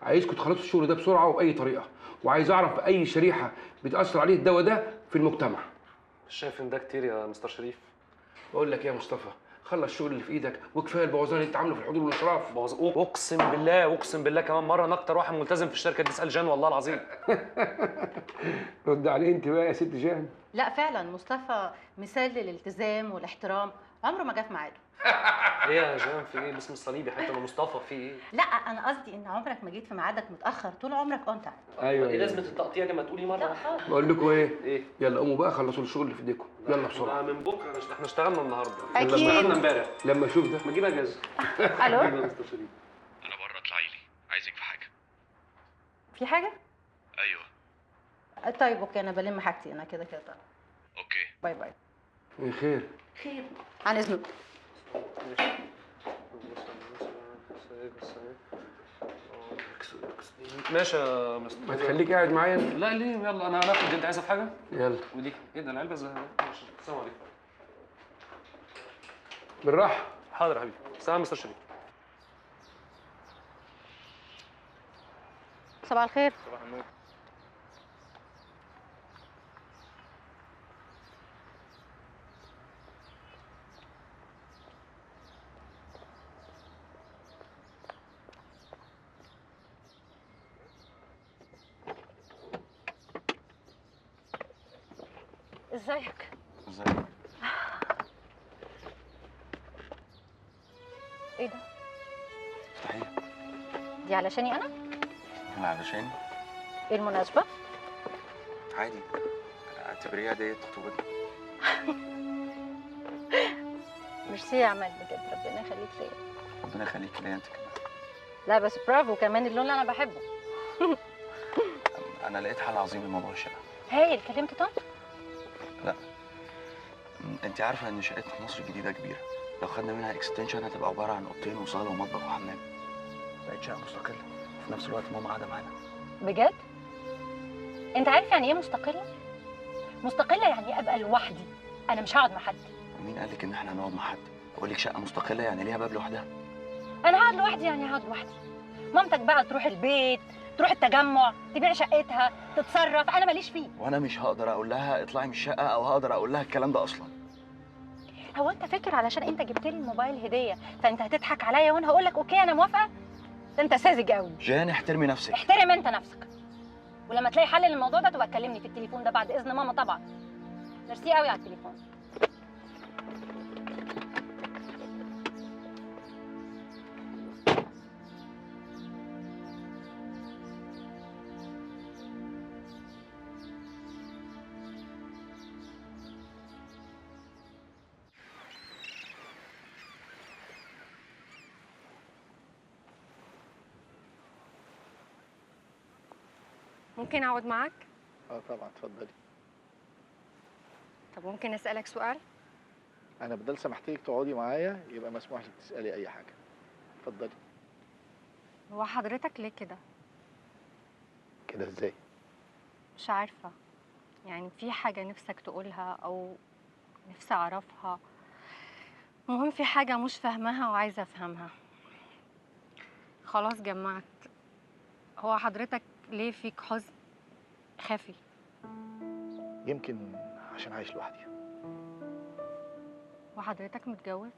عايزكم تخلصوا الشغل ده بسرعة وباي طريقه، وعايز اعرف اي شريحة بتاثر عليه الدواء ده في المجتمع. مش شايف ان ده كتير يا مستر شريف؟ بقول لك ايه يا مصطفى، خلص الشغل اللي في ايدك وكفاية البوظان اللي انت عامله في الحضور والانصراف. بوظ؟ اقسم بالله، اقسم بالله كمان مرة انا اكتر واحد ملتزم في الشركة دي، اسال جان والله العظيم. رد عليه انت بقى يا ست جان. لا فعلا مصطفى مثال للالتزام والاحترام، عمره ما جه في ميعاده. ايه يا جان في ايه؟ باسم الصليب يا حبيبتي، انا مصطفى في ايه؟ لا انا قصدي ان عمرك ما جيت في ميعادك متاخر، طول عمرك on time. ايوه. ايه لازمه التقطيع دي؟ ما تقولي مرة. لا خالص. بقول لكم ايه؟ ايه؟ يلا قوموا بقى خلصوا الشغل اللي في ايديكم، يلا بسرعة. من بكره احنا اشتغلنا النهارده. اكيد اشتغلنا امبارح. لما اشوف ده ما تجيب اجازه. الو انا بره، اطلعي لي، عايزك في حاجة. في حاجة؟ ايوه. طيب okay، انا بلم حاجتي انا كده كده. طبعا okay، bye bye. ايه خير؟ خير، عن اذنك. ماشي يا مستر. ما تخليك قاعد معايا انت. لا ليه؟ يلا انا هناخد. انت عايزه في حاجة؟ يلا. ودي ايه ده العلبة زي؟ السلام عليكم. بالراحة. حاضر يا حبيبي. سلام يا مستر شريف. صباح الخير. صباح النور. ازيك؟ ازيك؟ ايه ده؟ افتحيها. دي علشاني انا؟ انا علشاني؟ ايه المناسبة؟ عادي، اعتبريها هدية خطوبتنا. ميرسي يا عماد بجد، ربنا يخليك ليا. ربنا يخليك ليا انت كمان. لا بس برافو كمان، اللون اللي انا بحبه. انا لقيت حل عظيم لموضوع الشقة. هايل، كلمت طنط؟ لا، انت عارفه ان شقتنا في مصر الجديدة كبيرة، لو خدنا منها extension هتبقى عبارة عن اوضتين وصاله ومطبخ وحمام. بقت شقه مستقلة، وفي نفس الوقت ماما قاعدة معانا. بجد؟ انت عارف يعني ايه مستقلة؟ مستقلة يعني ابقى لوحدي، انا مش هقعد مع حد. ومين قال لك ان احنا هنقعد مع حد؟ بقول لك شقه مستقلة يعني ليها باب لوحدها. انا هقعد لوحدي يعني هقعد لوحدي. مامتك بقى تروح البيت، تروح التجمع، تبيع شقتها، تتصرف، انا ماليش فيه. وانا مش هقدر اقول لها اطلعي من الشقة، او هقدر اقول لها الكلام ده اصلا. هو انت فاكر علشان انت جبت لي الموبايل هديه فانت هتضحك عليا وانا هقول لك okay انا موافقة؟ ده انت ساذج قوي. جان احترمي نفسك. احترم انت نفسك، ولما تلاقي حل للموضوع ده تبقى تكلمني في التليفون ده بعد اذن ماما طبعا. ميرسي قوي على التليفون. ممكن اقعد معاك؟ اه طبعا اتفضلي. طب ممكن اسالك سؤال؟ انا بدل سمحت لك تقعدي معايا يبقى مسموح لك تسالي اي حاجة. اتفضلي. هو حضرتك ليه كده؟ كده ازاي؟ مش عارفه، يعني في حاجة نفسك تقولها او نفسي اعرفها. المهم في حاجة مش فاهماها وعايزه افهمها. خلاص جمعت. هو حضرتك ليه فيك حزن خفي؟ يمكن عشان عايش لوحدي. وحضرتك متجوز؟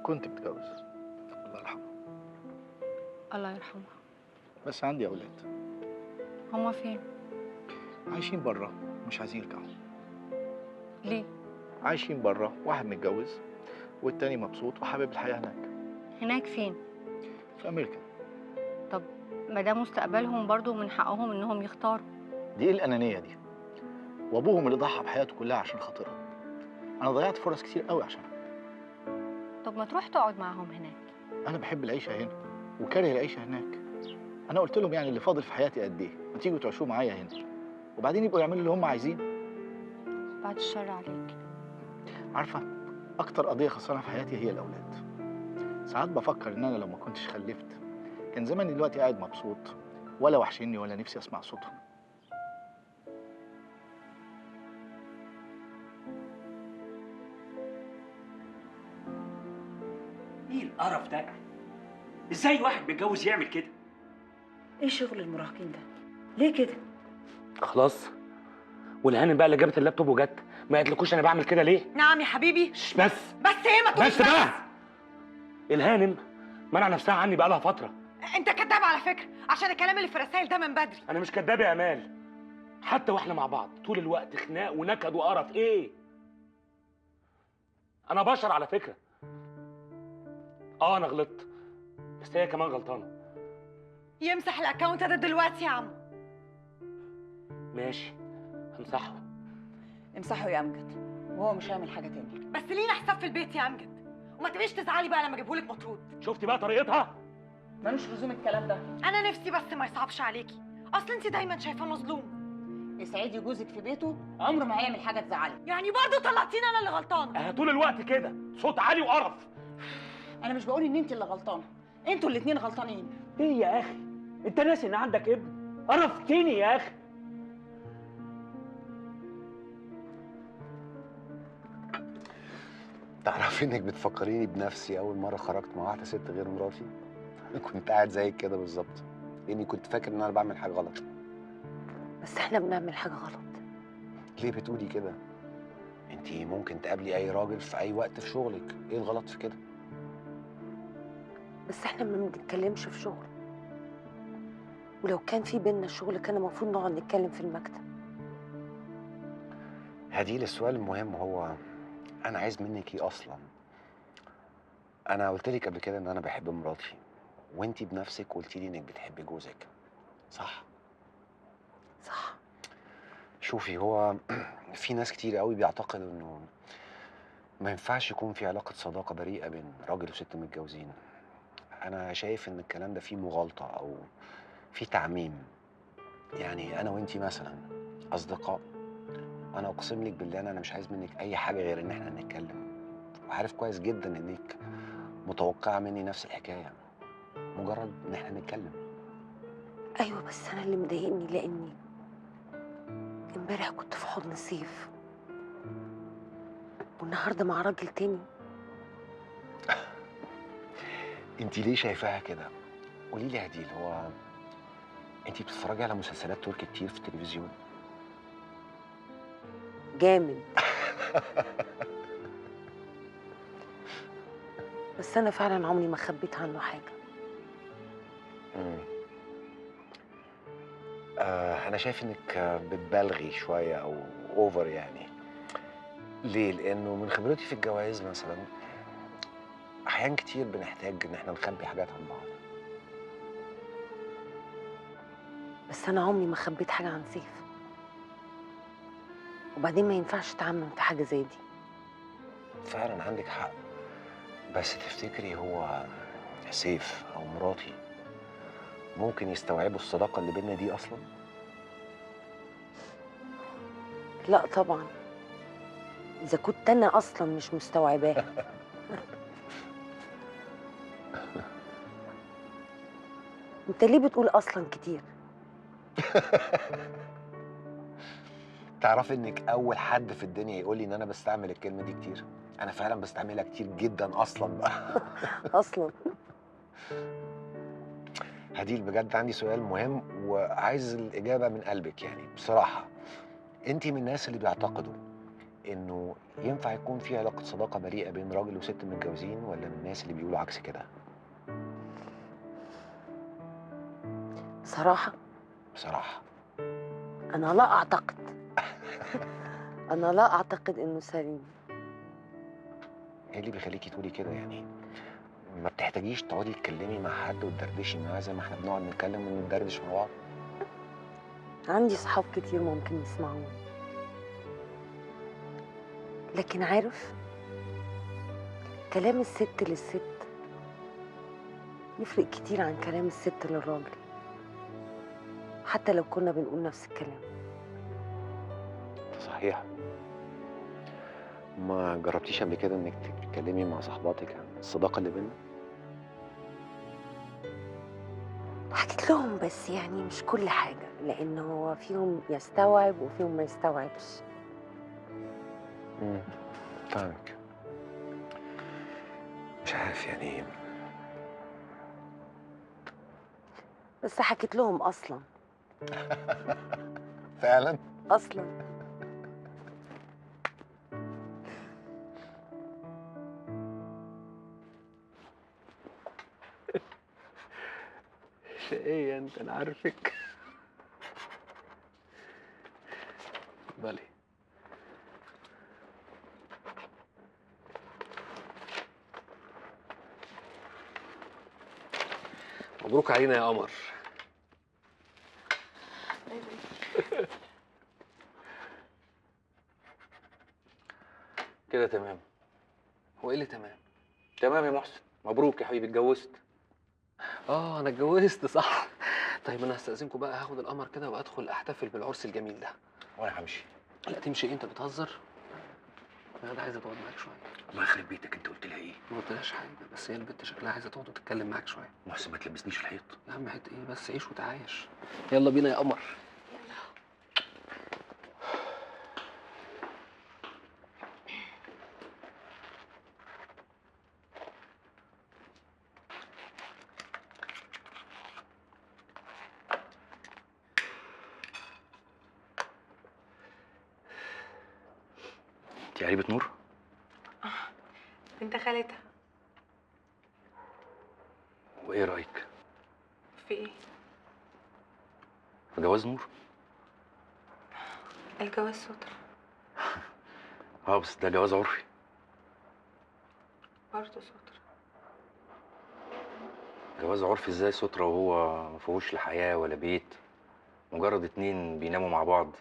كنت متجوز، الله يرحمها. الله يرحمها. بس عندي اولاد. هما فين؟ عايشين بره، مش عايزين يرجعوا. ليه؟ عايشين بره، واحد متجوز والتاني مبسوط وحابب الحياة هناك. هناك فين؟ في امريكا. طب ما ده مستقبلهم برضو، من حقهم انهم يختاروا. دي ايه الانانية دي؟ وابوهم اللي ضحى بحياته كلها عشان خاطرهم. انا ضيعت فرص كتير قوي عشانهم. طب ما تروح تقعد معاهم هناك. انا بحب العيشة هنا وكاره العيشة هناك. انا قلت لهم يعني اللي فاضل في حياتي قد ايه، ما تيجوا تعيشوا معايا هنا وبعدين يبقوا يعملوا اللي هم عايزينه. بعد الشر عليك. عارفه اكتر قضية خسرانة في حياتي هي الاولاد. ساعات بفكر ان انا لو ما كنتش خلفت كان زماني دلوقتي قاعد مبسوط، ولا وحشني ولا نفسي اسمع صوتهم. ايه القرف ده؟ ازاي واحد متجوز يعمل كده؟ ايه شغل المراهقين ده؟ ليه كده؟ خلاص، والهانم بقى اللي جابت اللابتوب وجت ما قالتلكوش انا بعمل كده ليه؟ نعم يا حبيبي. بس بس ايه؟ ما تقولش بس بقى. الهانم منع نفسها عني بقى لها فترة. انت كداب على فكرة، عشان الكلام اللي في الرسايل ده من بدري. انا مش كداب يا امال، حتى واحنا مع بعض طول الوقت خناق ونكد وقرف. ايه؟ انا بشر على فكرة. انا غلطت، بس هي كمان غلطانة. يمسح ال account ده دلوقتي يا عم. ماشي همسحه. امسحه يا امجد، وهو مش هيعمل حاجة تاني. بس لينا حساب في البيت يا امجد، وما تبقيش تزعلي بقى لما اجيبهولك مطرود. شفتي بقى طريقتها؟ ملوش لزوم الكلام ده. انا نفسي بس ما يصعبش عليكي، اصل انت دايما شايفاه مظلوم. اسعدي جوزك في بيته، عمره ما هيعمل حاجة تزعلك. يعني برضه طلعتيني انا اللي غلطانة. انا طول الوقت كده صوت عالي وقرف. انا مش بقول ان انت اللي غلطانة، انتوا الاثنين غلطانين. ايه يا اخي؟ انت ناسي ان عندك ابن؟ قرفتني يا اخي. تعرفي انك بتفكريني بنفسي اول مرة خرجت مع واحدة ست غير مراتي؟ انا كنت قاعد زيك كده بالظبط، لاني كنت فاكر ان انا بعمل حاجة غلط. بس احنا بنعمل حاجة غلط. ليه بتقولي كده؟ انت ممكن تقابلي اي راجل في اي وقت في شغلك، ايه الغلط في كده؟ بس احنا ما بنتكلمش في شغل، ولو كان في بينا شغل كان المفروض نقعد نتكلم في المكتب. هديل، السؤال المهم هو انا عايز منك ايه اصلا؟ انا قلت لك قبل كده ان انا بحب مراتي، وانتي بنفسك قلتي لي انك بتحبي جوزك، صح؟ صح. شوفي، هو في ناس كتير قوي بيعتقدوا انه ما ينفعش يكون في علاقة صداقة بريئة بين راجل وست متجوزين. انا شايف ان الكلام ده فيه مغالطة او فيه تعميم. يعني انا وانتي مثلا اصدقاء، انا اقسم لك بالله انا مش عايز منك اي حاجة غير ان احنا نتكلم، وعارف كويس جدا انك متوقعة مني نفس الحكاية، مجرد ان احنا نتكلم. ايوه، بس انا اللي مضايقني لاني امبارح كنت في حضن سيف، والنهارده مع راجل تاني. انت ليه شايفاها كده؟ قولي لي يا هديل، هو انت بتتفرجي على مسلسلات تركي كتير في التلفزيون؟ جامد. بس انا فعلا عمري ما خبيت عنه حاجة. انا شايف انك بتبالغي شوية او over يعني. ليه؟ لانه من خبرتي في الجواز مثلا احيان كتير بنحتاج ان احنا نخبي حاجات عن بعض. بس انا عمري ما خبيت حاجة عن سيف، وبعدين ما ينفعش تعمم في حاجة زي دي. فعلا عندك حق، بس تفتكري هو سيف او مراتي ممكن يستوعبوا الصداقة اللي بينا دي اصلا؟ لا طبعا، اذا كنت انا اصلا مش مستوعباها. انت ليه بتقول اصلا كتير؟ تعرفي انك اول حد في الدنيا يقول لي ان انا بستعمل الكلمة دي كتير. انا فعلا بستعملها كتير جدا اصلا بقى. اصلا. هديل، بجد عندي سؤال مهم وعايز الاجابة من قلبك، يعني بصراحة انت من الناس اللي بيعتقدوا انه ينفع يكون في علاقة صداقه بريئة بين راجل وست متجوزين، ولا من الناس اللي بيقولوا عكس كده؟ بصراحة؟ بصراحة انا لا اعتقد. انا لا اعتقد انه سليم. ايه اللي بيخليكي تقولي كده؟ يعني ما بتحتاجيش تقعدي تتكلمي مع حد وتدردشي معاه زي ما احنا بنقعد نتكلم وندردش مع بعض؟ عندي صحاب كتير ممكن يسمعوني، لكن عارف كلام الست للست يفرق كتير عن كلام الست للراجل، حتى لو كنا بنقول نفس الكلام. صحيح. ما جربتيش قبل كده انك تتكلمي مع صاحباتك عن الصداقة اللي بينا؟ حكيت لهم، بس يعني مش كل حاجة، لان هو فيهم يستوعب وفيهم ما يستوعبش. فاهمك. مش عارف يعني. بس حكيت لهم اصلا. فعلا؟ اصلا. شقية انت، انا عارفك. اتفضلي. مبروك علينا يا قمر. كده تمام. هو ايه اللي تمام؟ تمام يا محسن، مبروك يا حبيبي، اتجوزت. اه انا اتجوزت صح. طيب انا هستأذنكم بقى، هاخد القمر كده وادخل احتفل بالعرس الجميل ده. وانا همشي. لا تمشي ايه، انت بتهزر؟ انا عايزه تقعد معاك شوية. الله يخرب بيتك، انت قلت لها ايه؟ ما قلتلهاش حاجة، بس هي البت شكلها عايزه تقعد وتتكلم معاك شوية. محسن ما تلبسنيش في الحيط. يا عم حيط ايه بس، عيش وتعايش. يلا بينا يا قمر. يلا. انت قريبة نور؟ بنت خالتها. وايه رأيك؟ في ايه؟ في جواز نور؟ الجواز سترة. اه بس ده جواز عرفي. برضه سترة. جواز عرفي ازاي سترة وهو ما فيهوش لا حياة ولا بيت، مجرد اتنين بيناموا مع بعض؟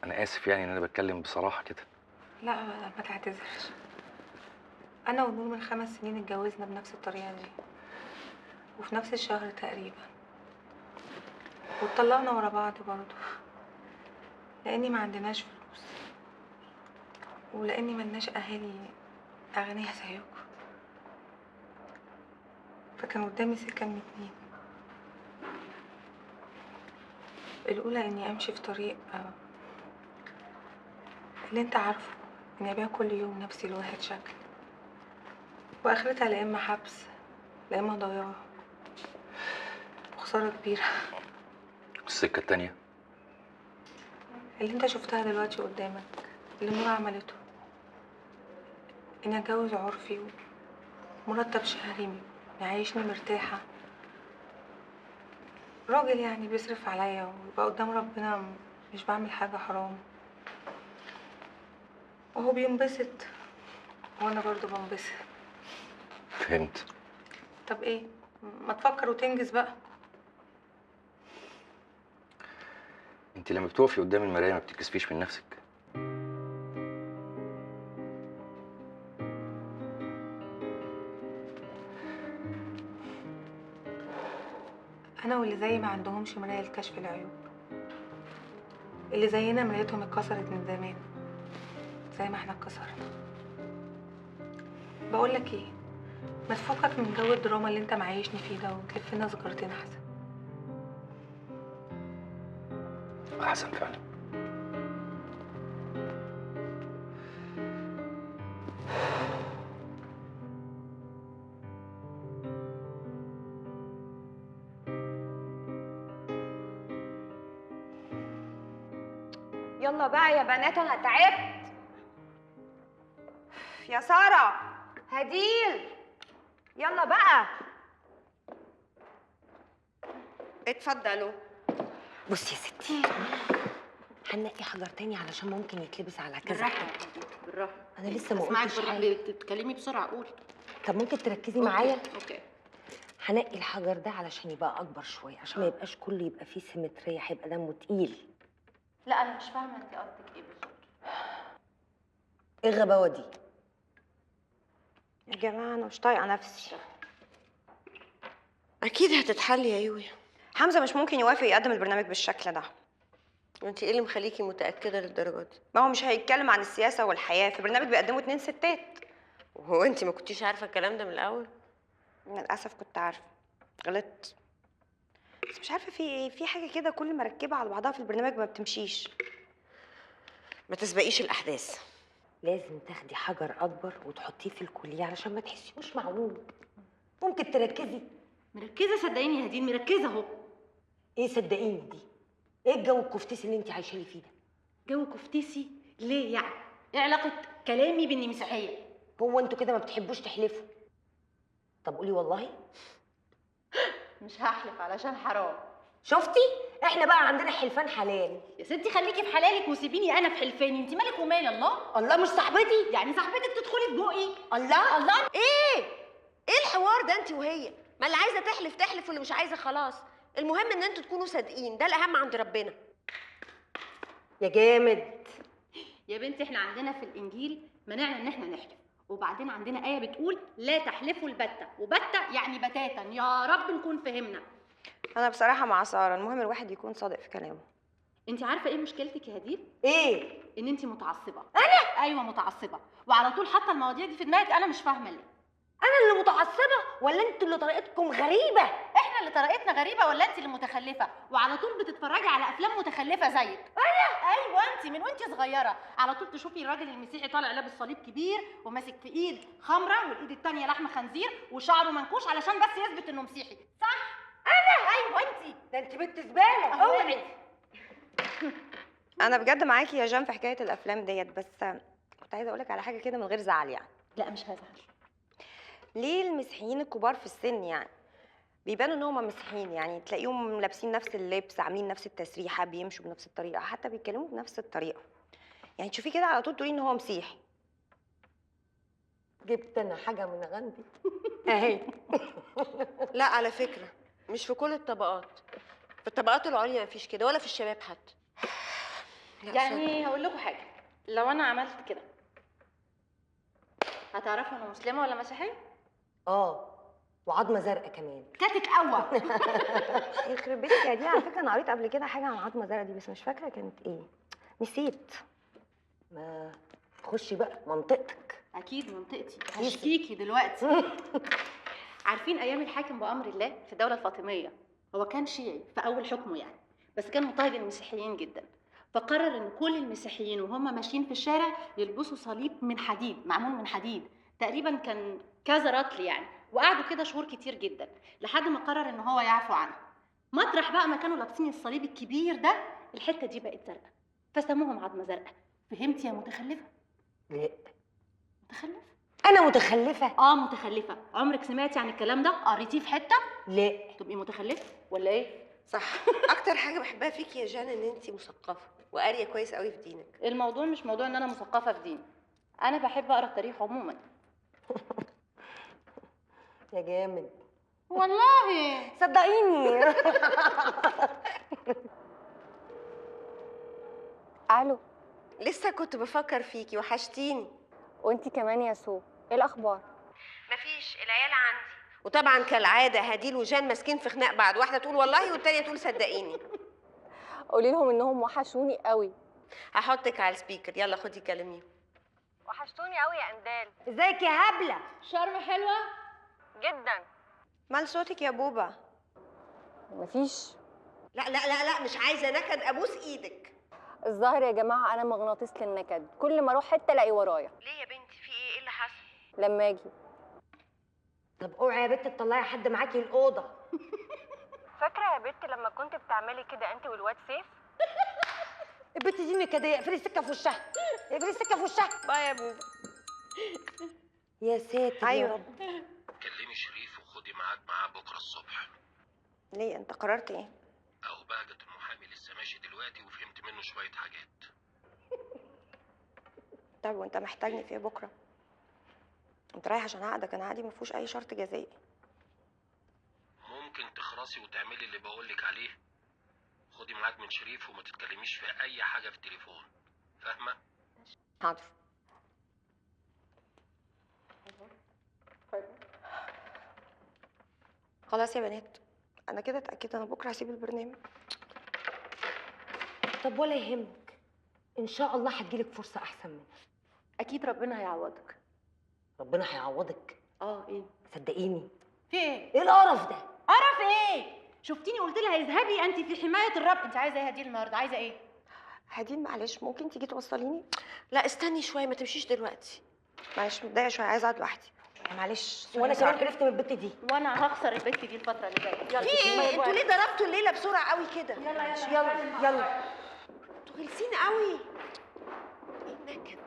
أنا آسف يعني إن أنا بتكلم بصراحة كده. لا ما تعتذرش. أنا ونور من 5 سنين اتجوزنا بنفس الطريقة دي، وفي نفس الشهر تقريبا، واتطلقنا ورا بعض برضه، لأني ما عندناش فلوس، ولأني ملناش أهالي أغنياء زيكم، فكان قدامي سكة من 2. الأولى إني أمشي في طريق اللي انت عارفه، اني ابيع كل يوم نفسي لواحد شكل، واخرتها لا اما حبس لا اما ضياع وخسارة كبيرة. السكة التانية اللي انت شفتها دلوقتي قدامك، اللي نور عملته، اني اتجوز عرفي ومرتب شهري يعيشني مرتاحة، راجل يعني بيصرف عليا ويبقى قدام ربنا مش بعمل حاجة حرام، وهو بينبسط وانا برضو بنبسط. فهمت. طب ايه، ما تفكر وتنجز بقى. انت لما بتقفي قدام المراية ما بتتكسفيش من نفسك؟ انا واللي زي ما عندهمش مراية لكشف العيوب، اللي زينا مرايتهم اتكسرت من زمان زي ما احنا اتكسرنا. بقولك ايه، ما تفكك من جو الدراما اللي انت معايشني فيه ده وتلف لنا سجارتين احسن. احسن فعلا. يلا بقى يا بنات انا تعبت. يا سارة، هديل، يلا بقى اتفضلوا. بصي يا ستي، هنقي حجر تاني علشان ممكن يتلبس على كذا حاجة. بالراحة. أنا لسه ما قلتش حاجة. بتتكلمي بسرعة، قولي. طب ممكن تركزي معايا؟ okay. هنقي الحجر ده علشان يبقى أكبر شوية، عشان ما يبقاش كله يبقى فيه symmetry، هيبقى دمه تقيل. لا أنا مش فاهمة أنت قصدك إيه بالظبط. إيه الغباوة دي؟ يا جماعة أنا مش طايقة نفسي. أكيد هتتحل يا يويا. حمزة مش ممكن يوافق يقدم البرنامج بالشكل ده. وانت ايه اللي مخليكي متأكدة للدرجة دي؟ ما هو مش هيتكلم عن السياسة والحياة في برنامج بيقدمه 2 ستات. وهو انت ما كنتيش عارفة الكلام ده من الأول؟ للأسف كنت عارفة، غلطت. بس مش عارفة في ايه، في حاجة كده كل ما اركبها على بعضها في البرنامج ما بتمشيش. ما تسبقيش الأحداث. لازم تاخدي حجر أكبر وتحطيه في الكلية علشان ما تحسيهوش معوج. ممكن تركزي. مركزه صدقيني يا هدين، مركزه اهو. ايه صدقيني دي؟ ايه الجو الكفتيسي اللي انت عايشه لي فيه ده؟ جو كفتيسي ليه يعني؟ ايه علاقة كلامي باني مسيحية؟ هو انتوا كده ما بتحبوش تحلفوا؟ طب قولي والله. مش هحلف علشان حرام. شفتي؟ احنا بقى عندنا حلفان حلال. يا ستي خليكي في حلالك وسيبيني انا في حلفاني، انت مالك ومال الله؟ الله مش صاحبتي؟ يعني صاحبتك تدخلي في بقي؟ الله الله. ايه؟ ايه الحوار ده انت وهي؟ ما اللي عايزه تحلف تحلف واللي مش عايزه خلاص، المهم ان انتوا تكونوا صادقين، ده الاهم عند ربنا. يا جامد يا بنتي، احنا عندنا في الانجيل منعنا ان احنا نحلف، وبعدين عندنا آية بتقول لا تحلفوا البتة، وبتة يعني بتاتا. يا رب نكون فهمنا. أنا بصراحة مع سارة، المهم الواحد يكون صادق في كلامه. أنت عارفة إيه مشكلتك يا هديل؟ إيه؟ إن أنت متعصبة. أنا؟ أيوه متعصبة، وعلى طول حاطة المواضيع دي في دماغك، أنا مش فاهمة ليه. أنا اللي متعصبة ولا أنتوا اللي طريقتكم غريبة؟ إحنا اللي طريقتنا غريبة ولا أنت اللي متخلفة؟ وعلى طول بتتفرجي على أفلام متخلفة زيك. أنا؟ أيوه أنت من وأنت صغيرة، على طول تشوفي الراجل المسيحي طالع لابس صليب كبير وماسك في إيد خمرة والإيد التانية لحم خنزير وشعره منكوش علشان بس يثبت إنه مسيحي، صح؟ أنا؟ أيوه أنت. ده أنت بنت زبالة، أوعي. أنا بجد معاكي يا جان في حكاية الأفلام ديت، بس كنت عايزة أقولك على حاجة كده من غير زعل يعني. لا مش هزعل. ليه المسيحيين الكبار في السن يعني بيبانوا ان هم مسيحيين؟ يعني تلاقيهم لابسين نفس اللبس، عاملين نفس التسريحه، بيمشوا بنفس الطريقة، حتى بيتكلموا بنفس الطريقة. يعني تشوفيه كده على طول تقولي ان هو مسيحي. جبت انا حاجة من غندي اهي. لا على فكرة مش في كل الطبقات، في الطبقات العليا مفيش كده، ولا في الشباب حتى. يعني هقول لكم حاجة، لو انا عملت كده هتعرفوا انا مسلمة ولا مسيحية؟ اه وعظمه زرقاء كمان. كاتك قوة. يخرب بيتك يا دي. على فكرة انا قريت قبل كده حاجة عن عظمه زرقاء دي بس مش فاكره كانت ايه، نسيت. ما خشي بقى منطقتك. اكيد منطقتي، هشكيكي دلوقتي. عارفين ايام الحاكم بامر الله في الدولة الفاطمية، هو كان شيعي في اول حكمه يعني، بس كان مضطهد المسيحيين جدا، فقرر ان كل المسيحيين وهم ماشيين في الشارع يلبسوا صليب من حديد، معمول من حديد، تقريبا كان كذا رطل يعني، وقعدوا كده شهور كتير جدا لحد ما قرر ان هو يعفو عنه. مطرح بقى ما كانوا لابسين الصليب الكبير ده الحتة دي بقت زرقاء، فسموهم عظمه زرقاء. فهمتي يا متخلفة؟ لا متخلفة؟ انا متخلفة؟ اه متخلفة. عمرك سمعتي عن الكلام ده؟ قريتيه في حتة؟ لا. تبقي متخلفة ولا ايه؟ صح. اكتر حاجة بحبها فيكي يا جان ان انتي مثقفة وقاريه كويس قوي في دينك. الموضوع مش موضوع ان انا مثقفة في ديني، انا بحب اقرا التاريخ عموما. يا جامد والله صدقيني. الو. لسه كنت بفكر فيكي، وحشتيني. وانتي كمان يا سو، ايه الاخبار؟ مفيش، العيال عندي، وطبعا كالعادة هديل وجان ماسكين في خناق بعض، واحدة تقول والله والتانية تقول صدقيني. قولي لهم انهم وحشوني قوي. هحطك على ال speaker، يلا خدي كلميهم. وحشتوني قوي يا اندال. ازيك يا هبلة؟ شرم حلوة جدا. مال صوتك يا بوبا؟ مفيش. لا لا لا لا، مش عايزه نكد، ابوس ايدك. الظاهر يا جماعة انا مغناطيس للنكد، كل ما اروح حتة الاقي ورايا. ليه يا بنتي؟ في ايه؟ ايه اللي حصل؟ لما اجي. طب اوعي يا بنت تطلعي حد معاكي الاوضة. فاكره يا بنت لما كنت بتعملي كده انت والواد سيف؟ البنت دي نكديه، اقفلي السكة في وشها، اقفلي السكة في وشها. bye يا بوبا. يا ساتر. أيوة. يا رب. كلمي شريف وخدي ميعاد معاه بكره الصبح. ليه؟ انت قررت ايه؟ اهو بهجت المحامي لسه ماشي دلوقتي وفهمت منه شوية حاجات. طب وانت محتاجني في ايه بكره؟ انت رايح عشان عقدك، انا عقدي ما فيهوش اي شرط جزائي. ممكن تخرصي وتعملي اللي بقولك عليه؟ خدي ميعاد من شريف وما تتكلميش في اي حاجة في التليفون، فاهمه؟ حاضر. خلاص يا بنات، انا كده اتاكدت انا بكره هسيب البرنامج. طب ولا يهمك، ان شاء الله هتجيلك فرصة احسن منها. اكيد ربنا هيعوضك. ربنا هيعوضك؟ اه. ايه؟ صدقيني. في ايه؟ ايه القرف ده؟ قرف ايه؟ شفتيني قلت لها اذهبي انت في حماية الرب. انت عايزه ايه يا هديل النهارده؟ عايزه ايه؟ هديل معلش ممكن تيجي توصليني؟ لا استني شوية، ما تمشيش دلوقتي. معلش متضايقة شوية، عايزه اقعد لوحدي. معلش. وانا كمان قرفت من البت دي. وانا هخسر البت دي الفترة اللي جاية. يلا في ايه؟ انتوا ليه ضربتوا الليلة بسرعة قوي كده؟ يلا يلا يلا يلا، انتوا غلسين قوي. ايه النكد؟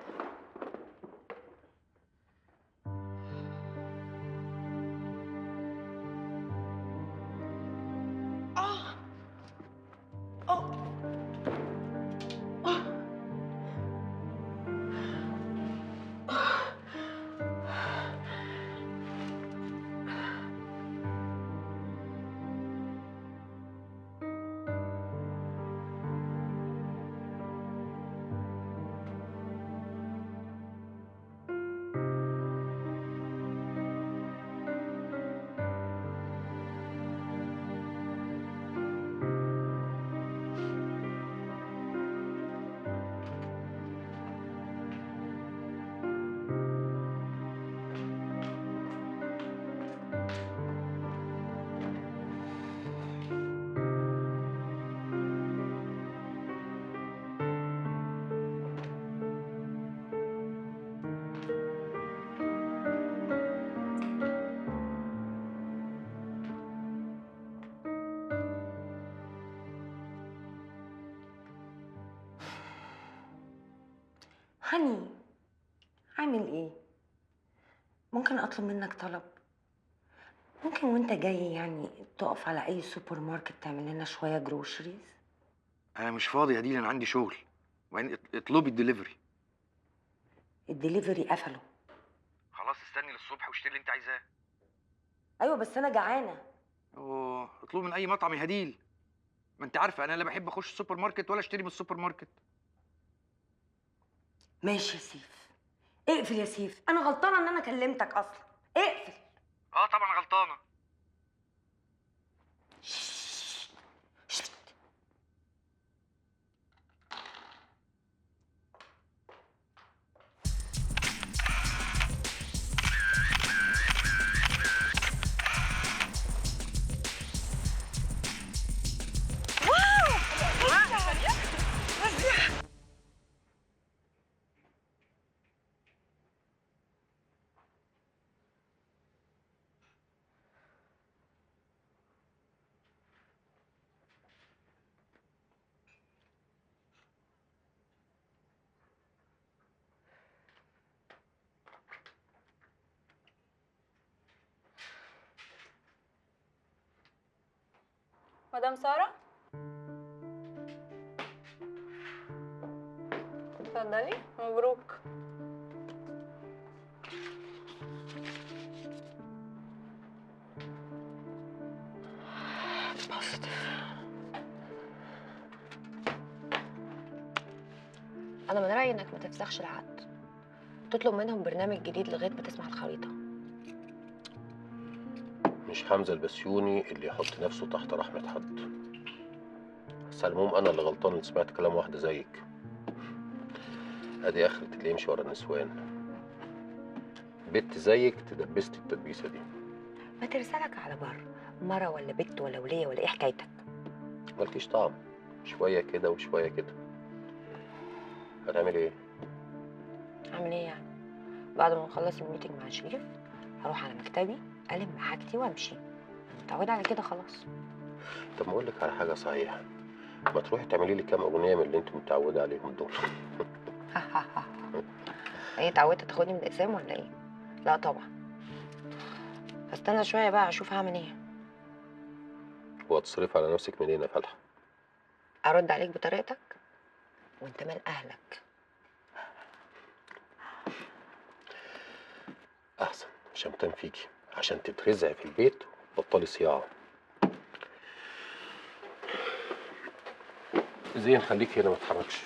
هاني، عامل ايه؟ ممكن اطلب منك طلب؟ ممكن وانت جاي يعني تقف على اي سوبر ماركت تعمل لنا شوية groceries؟ انا مش فاضي يا دينا، انا عندي شغل. وبعدين اطلبي ال delivery. ال delivery قفلوا. خلاص استني للصبح واشتري اللي انت عايزاه. ايوه بس انا جعانة. اوه، اطلبي من اي مطعم يا هديل. ما انت عارفه انا لا بحب اخش السوبر ماركت ولا اشتري من السوبر ماركت. ماشي يا سيف، اقفل يا سيف، انا غلطانة ان انا كلمتك اصلا. اقفل. اه طبعا غلطانة. مدام سارة، اتفضلي. مبروك. positive. أنا من رأيي إنك ما تفسخش العقد، تطلب منهم برنامج جديد لغاية ما تسمع الخريطة. مش حمزة البسيوني اللي يحط نفسه تحت رحمة حد. بس على العموم أنا اللي غلطان اللي سمعت كلام واحدة زيك. أدي آخرة اللي يمشي ورا النسوان. بنت زيك تدبست التدبيسة دي. ما ترسلك على بر، مرة ولا بنت ولا ولية ولا إيه حكايتك؟ مالكيش طعم، شوية كده وشوية كده. هتعمل إيه؟ أعمل إيه يعني؟ بعد ما نخلص ال meeting مع شريف هروح على مكتبي ألم حاجتي وأمشي. متعودة على كده خلاص. طب ما أقول لك على حاجة صحيح، ما تروحي تعملي لي كام أغنية من اللي أنت متعودة عليهم دول. إيه اتعودت تاخدني من الأقسام ولا إيه؟ لا طبعا. هستنى شوية بقى أشوف هعمل إيه. وهتصرفي على نفسك منين يا فالحة؟ أرد عليك بطريقتك؟ وأنت مال أهلك؟ أحسن، شمتان فيكي عشان تترزعي في البيت وتبطلي صياعة. زين خليك هنا ما تتحركش.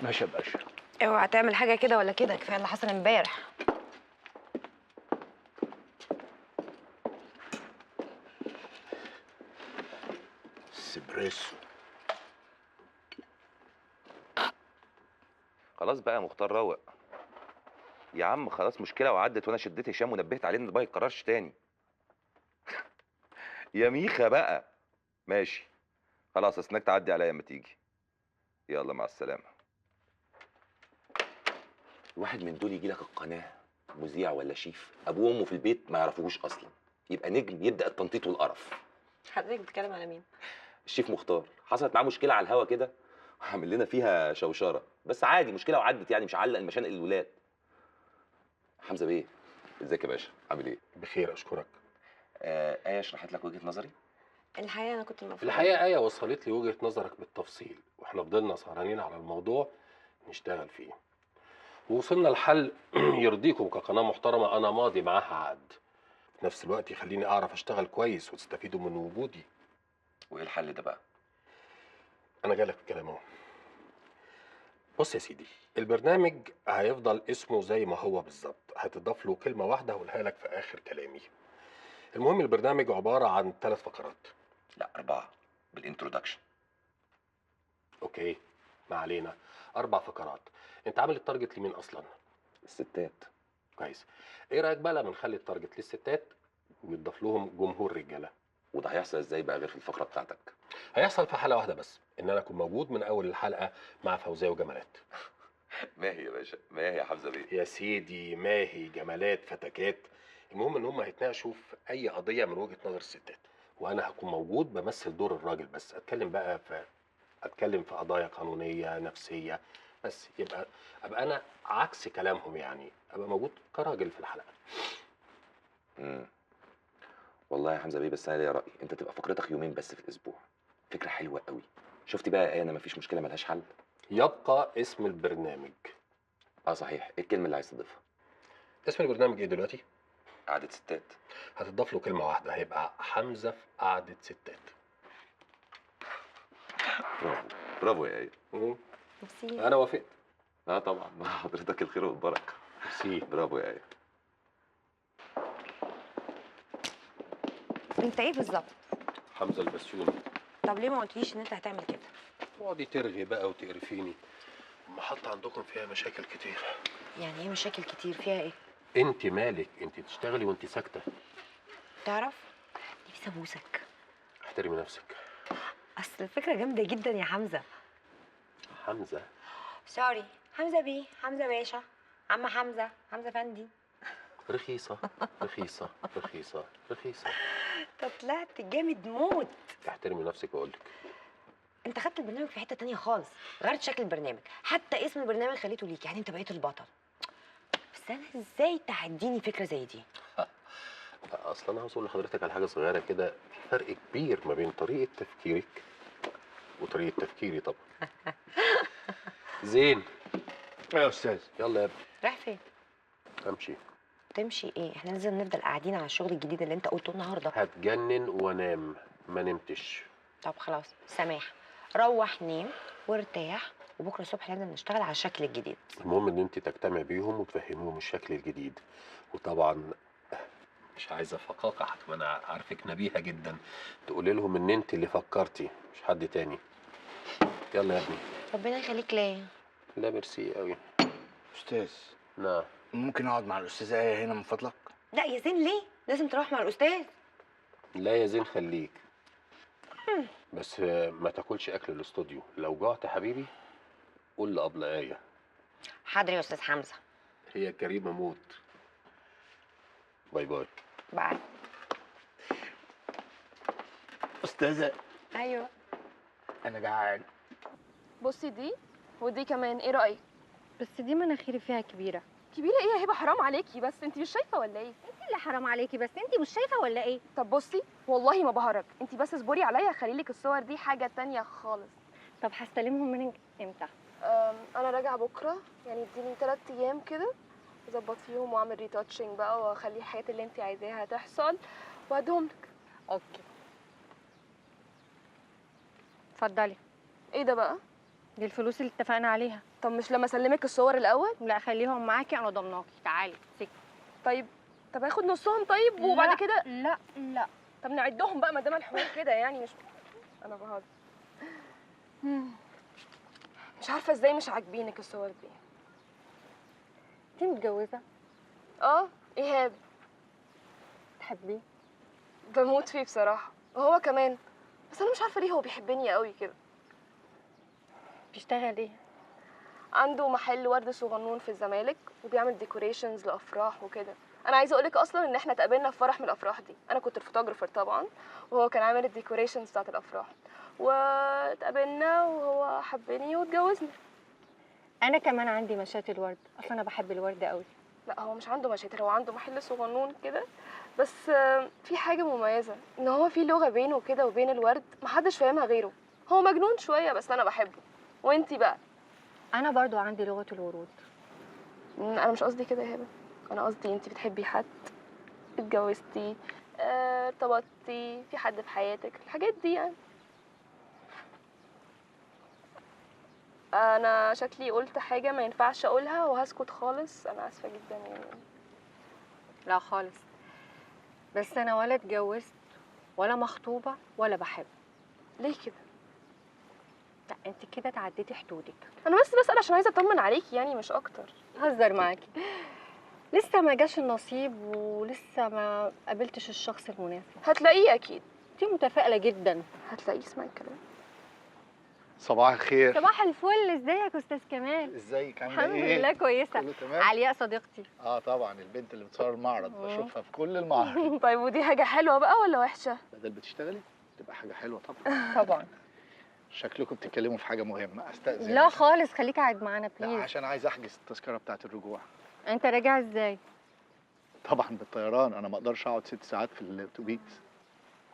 ماشي يا باشا. اوعى تعمل حاجة كده ولا كده، كفاية اللي حصل امبارح. اسبريسو. خلاص بقى يا مختار روق يا عم، خلاص مشكلة وعدت، وانا شديت هشام ونبهت عليه ان ده ما يتكررش تاني. يا ميخا بقى ماشي خلاص، استناك تعدي عليا اما تيجي. يلا مع السلامة. واحد من دول يجي لك القناة مذيع ولا شيف ابوه وامه في البيت ما يعرفوهوش اصلا، يبقى نجم يبدا التنطيط والقرف. حضرتك بتتكلم على مين؟ الشيف مختار، حصلت معاه مشكلة على الهوا كده وعامل لنا فيها شوشرة، بس عادي مشكلة وعدت يعني، مش علق المشانق للولاد. حمزة بيه، ازيك يا باشا؟ عامل ايه؟ بخير اشكرك. آية شرحت لك وجهه نظري؟ الحقيقة انا كنت المفروض، الحقيقة آية وصلت لي وجهه نظرك بالتفصيل، واحنا فضلنا سهرانين على الموضوع نشتغل فيه ووصلنا لحل يرضيكم كقناه محترمه. انا ماضي معاها عقد، في نفس الوقت يخليني اعرف اشتغل كويس وتستفيدوا من وجودي. وايه الحل ده بقى؟ انا جايلك في الكلام اهو. بص يا سيدي، البرنامج هيفضل اسمه زي ما هو بالظبط، هتضاف له كلمة واحدة هقولها لك في اخر كلامي. المهم البرنامج عبارة عن 3 فقرات. لا 4 بال introduction. okay ما علينا، 4 فقرات. انت عامل ال target لمين اصلا؟ الستات. كويس. ايه رايك بقى لما نخلي ال target للستات ويتضاف لهم جمهور رجاله؟ وده هيحصل ازاي بقى غير في الفقرة بتاعتك؟ هيحصل في حاله واحدة بس، ان انا اكون موجود من اول الحلقة مع فوزيه وجمالات. ماهي يا باشا، ماهي يا حمزة بيه. يا سيدي ماهي، جمالات، فتكات، المهم ان هم هيتناقشوا في اي قضية من وجهه نظر الستات، وانا هكون موجود بمثل دور الراجل بس، اتكلم بقى في اتكلم في قضايا قانونية نفسية بس، يبقى ابقى انا عكس كلامهم، يعني ابقى موجود كراجل في الحلقة. والله يا حمزة بيه بس انا ليا راي، انت تبقى فقرتك يومين بس في الاسبوع. فكرة حلوة قوي. شفتي بقى ايه، انا مفيش مشكلة ملهاش حل. يبقى اسم البرنامج. صحيح، ايه الكلمة اللي عايز تضيفها؟ اسم البرنامج ايه دلوقتي؟ قعدة ستات. هتضاف له كلمة واحدة، هيبقى حمزة في قعدة ستات. برافو برافو يا ايه. ميرسي. انا وافقت. لا طبعا، مع حضرتك الخير والبركة. ميرسي. برافو يا ايه. انت ايه بالظبط؟ حمزة البسيوني. طب ليه ما قلتليش ان انت هتعمل كده؟ اقعدي ترغي بقى وتقرفيني. المحطة عندكم فيها مشاكل كتير. يعني ايه مشاكل كتير؟ فيها ايه؟ انت مالك؟ انت تشتغلي وانت ساكته. تعرف نفسي ابوسك. احترمي نفسك. اصل الفكرة جامدة جدا يا حمزة. حمزة؟ سوري، حمزة بيه، حمزة باشا، عم حمزة، حمزة فندي. رخيصة رخيصة رخيصة رخيصة. انت طلعت جامد موت. احترمي نفسك بقول لك. انت خدت البرنامج في حتة تانية خالص، غيرت شكل البرنامج، حتى اسم البرنامج خليته ليك، يعني انت بقيت البطل. بس انا ازاي تعديني فكرة زي دي؟ اصل انا عاوز اقول لحضرتك على حاجة صغيرة كده، في فرق كبير ما بين طريقه تفكيرك وطريقه تفكيري طبعا. زين. يا استاذ. يلا يا ابني. رايح فين؟ امشي. تمشي ايه؟ احنا لازم نفضل قاعدين على الشغل الجديد اللي انت قلته النهارده. هتجنن وانام، ما نمتش. طب خلاص سماح، روح نام وارتاح، وبكره الصبح لازم نشتغل على الشكل الجديد. المهم ان انت تجتمع بيهم وتفهميهم الشكل الجديد، وطبعا مش عايزه فقاقه حتى، انا عارفك نبيهه جدا، تقولي لهم ان انت اللي فكرتي مش حد تاني. يلا يا ابني. ربنا يخليك ليا. لا ميرسي قوي. استاذ. نعم. ممكن اقعد مع الاستاذة آية هنا من فضلك؟ لا يا زين ليه؟ لازم تروح مع الاستاذ. لا يا زين خليك. بس ما تاكلش اكل الاستوديو، لو جعت حبيبي قول لأبلة آية. حاضر يا استاذ حمزة. هي كريمة موت. bye bye. bye. استاذة. ايوه. انا جعان. بصي دي ودي كمان، ايه رأيك؟ بس دي مناخيري فيها كبيرة. كبيرة ايه يا هبة؟ حرام عليكي، بس انت مش شايفة ولا ايه؟ انت اللي حرام عليكي، بس انت مش شايفة ولا ايه؟ طب بصي والله ما بهرج، انت بس اصبري عليا، هخلي لك الصور دي حاجة تانية خالص. طب هستلمهم منك امتى؟ انا راجعة بكرة، يعني اديني 3 ايام كده اظبط فيهم واعمل retouching بقى، واخلي الحاجات اللي انت عايزاها تحصل وادهم لك. okay اتفضلي. ايه ده بقى؟ دي الفلوس اللي اتفقنا عليها. طب مش لما اسلمك الصور الاول؟ لا خليهم معاكي، انا ضمناكي. تعالي سكي. طيب طب هاخد نصهم طيب وبعد كده؟ لا لا. طب نعدهم بقى ما دام الحوار كده، يعني مش انا بهزر. مش عارفه ازاي مش عاجبينك الصور دي. انت متجوزة؟ اه. ايهاب. تحبيه؟ بموت فيه بصراحة، وهو كمان، بس انا مش عارفه ليه هو بيحبني قوي كده. بيشتغل ايه؟ عنده محل ورد صغنون في الزمالك وبيعمل decorations لافراح وكده. انا عايزه اقولك اصلا ان احنا اتقابلنا في فرح من الافراح دي، انا كنت ال photographer طبعا وهو كان عامل ال decorations بتاعت الافراح، واتقابلنا وهو حبني واتجوزنا. انا كمان عندي مشاتل ورد، اصلا انا بحب الورد قوي. لا هو مش عنده مشاتل، هو عنده محل صغنون كده، بس في حاجة مميزة ان هو في لغة بينه كده وبين الورد محدش فاهمها غيره. هو مجنون شوية بس انا بحبه. وانتي بقى؟ انا برضو عندي لغة الورود. انا مش قصدي كده يا هبه، انا قصدي انتي بتحبي حد، اتجوزتي، ارتبطتي، في حد في حياتك، الحاجات دي يعني. انا شكلي قلت حاجة ما ينفعش اقولها وهسكت خالص، انا اسفه جدا يعني. لا خالص، بس انا ولا اتجوزت ولا مخطوبه ولا بحب. ليه كده؟ لا انت كده تعديتي حدودك. انا بس بسأل عشان عايزه اطمن عليكي يعني، مش اكتر. هزر معاكي، لسه ما جاش النصيب ولسه ما قابلتش الشخص المناسب. هتلاقيه اكيد. انت متفائلة جدا. هتلاقيه. اسمعي الكلام. صباح الخير. صباح الفل. ازيك يا استاذ كمال؟ ازيك عامله ايه؟ الحمد لله كويسة. كله تمام. علياء صديقتي. اه طبعا، البنت اللي بتصور المعرض بشوفها في كل المعارض. طيب ودي حاجة حلوة بقى ولا وحشة؟ بدل بتشتغلي تبقى حاجة حلوة طبعا. طبعا. شكلكم بتتكلموا في حاجة مهمة، استاذن. لا خالص، خليك قاعد معانا please. لا عشان عايز احجز التذكرة بتاعه الرجوع. انت راجع ازاي؟ طبعا بالطيران، انا ما اقدرش اقعد 6 ساعات في الاتوبيس.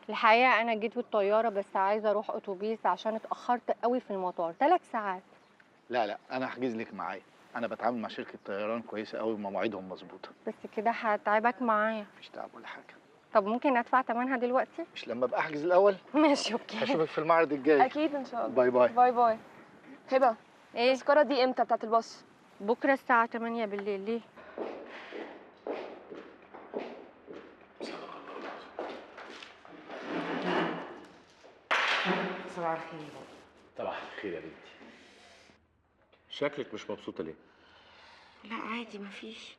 الحقيقة انا جيت بالطيارة بس عايزه اروح اتوبيس عشان اتاخرت قوي في المطار 3 ساعات. لا لا انا هحجز لك معايا، انا بتعامل مع شركة طيران كويسة قوي ومواعيدهم مظبوطة. بس كده هتعبك معايا. مفيش تعب ولا حاجة. طب ممكن ادفع ثمنها دلوقتي؟ مش لما ابقى احجز الاول؟ ماشي okay. هشوفك في المعرض الجاي. اكيد ان شاء الله. bye bye. bye bye. هبه، ايه التذكرة دي امتى بتاعت الباص؟ بكره الساعة 8 بالليل. ليه؟ صباح الخير يا بابا. صباح الخير يا بنتي. شكلك مش مبسوطة ليه؟ لا عادي مفيش.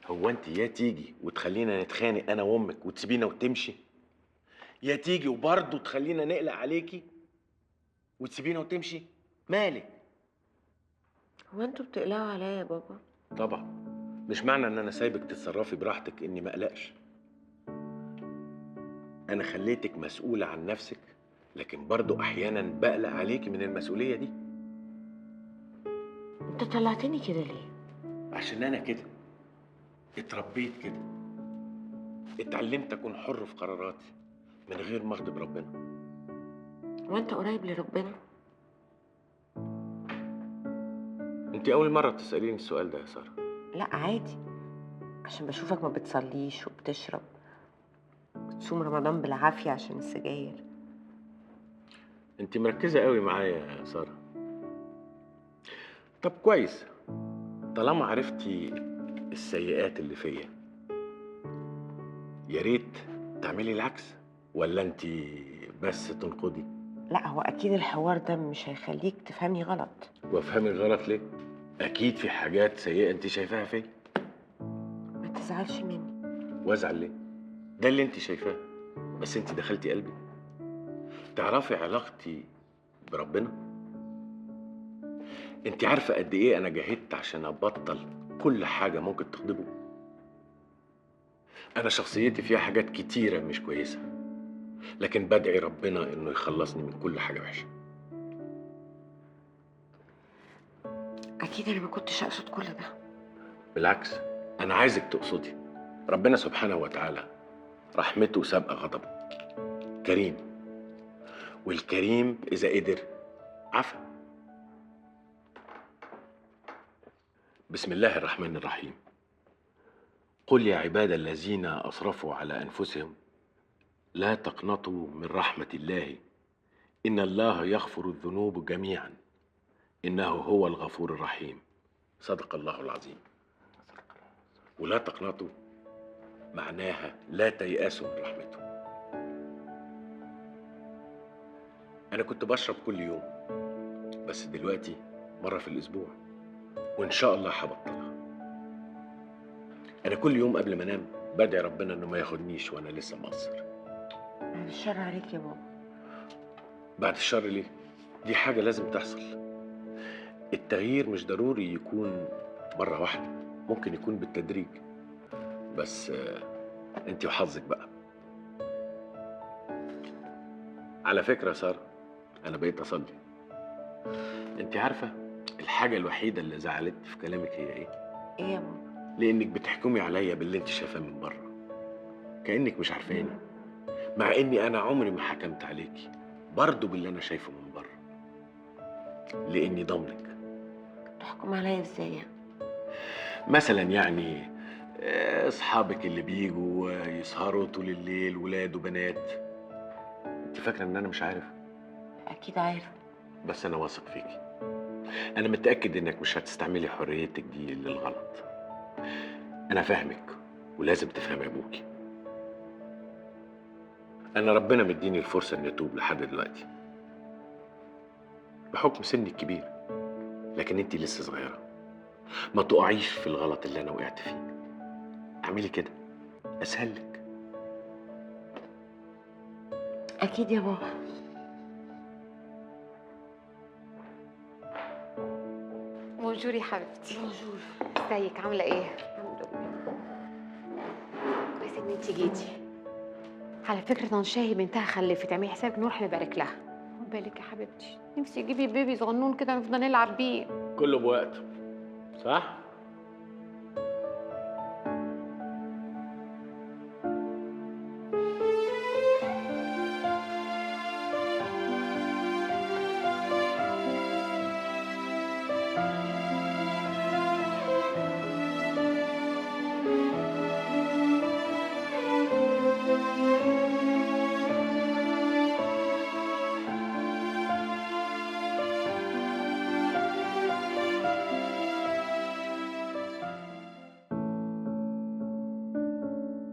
هو انت يا تيجي وتخلينا نتخانق انا وامك وتسيبينا وتمشي، يا تيجي وبرضه تخلينا نقلق عليكي وتسيبينا وتمشي. مالك؟ هو انتوا بتقلقوا عليا يا بابا؟ طبعا، مش معنى ان انا سايبك تتصرفي براحتك اني ما اقلقش. انا خليتك مسؤولة عن نفسك، لكن برضه احيانا بقلق عليكي من المسؤولية دي. انت طلعتني كده ليه؟ عشان انا كده اتربيت كده، اتعلمت اكون حر في قراراتي من غير ما اغضب ربنا. وانت قريب لربنا؟ انت اول مرة تساليني السؤال ده يا ساره. لا عادي، عشان بشوفك ما بتصليش وبتشرب بتصوم رمضان بالعافية عشان السجاير. انت مركزه قوي معايا يا ساره. طب كويس، طالما عرفتي السيئات اللي فيا يا ريت تعملي العكس، ولا انت بس تنقدي؟ لا هو اكيد الحوار ده مش هيخليك تفهمني غلط. وافهمي غلط ليه؟ اكيد في حاجات سيئه انت شايفاها فيا. ما تزعلش مني. وازعل ليه؟ ده اللي انت شايفاه، بس انت دخلتي قلبي. تعرفي علاقتي بربنا؟ انت عارفه قد ايه انا جاهدت عشان ابطل كل حاجة ممكن تغضبه؟ انا شخصيتي فيها حاجات كتيرة مش كويسة، لكن بدعي ربنا انه يخلصني من كل حاجة وحشة. اكيد انا ما كنتش اقصد كل ده. بالعكس، انا عايزك تقصدي. ربنا سبحانه وتعالى رحمته سابقه غضبه، كريم، والكريم اذا قدر عفا. بسم الله الرحمن الرحيم. قل يا عباد الذين اسرفوا على انفسهم لا تقنطوا من رحمة الله إن الله يغفر الذنوب جميعا إنه هو الغفور الرحيم. صدق الله العظيم. ولا تقنطوا معناها لا تيأسوا من رحمته. أنا كنت بشرب كل يوم، بس دلوقتي مرة في الأسبوع، وإن شاء الله هبطلها. أنا كل يوم قبل ما أنام بدعي ربنا إنه ما ياخدنيش وأنا لسه مقصر. بعد الشر عليك يا بابا. بعد الشر ليه؟ دي حاجة لازم تحصل. التغيير مش ضروري يكون مرة واحدة، ممكن يكون بالتدريج. بس انت وحظك بقى. على فكرة يا سارة، أنا بقيت أصلي. انت عارفة الحاجة الوحيدة اللي زعلتني في كلامك هي إيه؟ إيه يا بابا؟ لأنك بتحكمي عليا باللي انت شايفاه من بره، كأنك مش عارفاني، مع إني أنا عمري ما حكمت عليكي برضه باللي أنا شايفه من بره، لأني ضامنك. تحكم عليا إزاي يعني؟ مثلا يعني أصحابك اللي بيجوا يسهروا طول الليل، ولاد وبنات. أنت فاكرة إن أنا مش عارف؟ أكيد عارف. بس أنا واثق فيكي. أنا متأكد إنك مش هتستعملي حريتك دي للغلط. أنا فاهمك ولازم تفهمي أبوكي. أنا ربنا مديني الفرصة إني أتوب لحد دلوقتي بحكم سني الكبير، لكن أنت لسه صغيرة. ما تقعيش في الغلط اللي أنا وقعت فيه. اعملي كده أسهل لك. أكيد يا بابا. bonjour يا حبيبتي. bonjour. ازيك عاملة ايه؟ الحمد لله. كويس ان انتي جيتي. على فكرة طنشاهي بنتها خلفت، اعملي حسابك نروح نبارك لها. خد بالك يا حبيبتي، نفسي تجيبي بيبي صغنون كده نفضل نلعب بيه. كله بوقته صح؟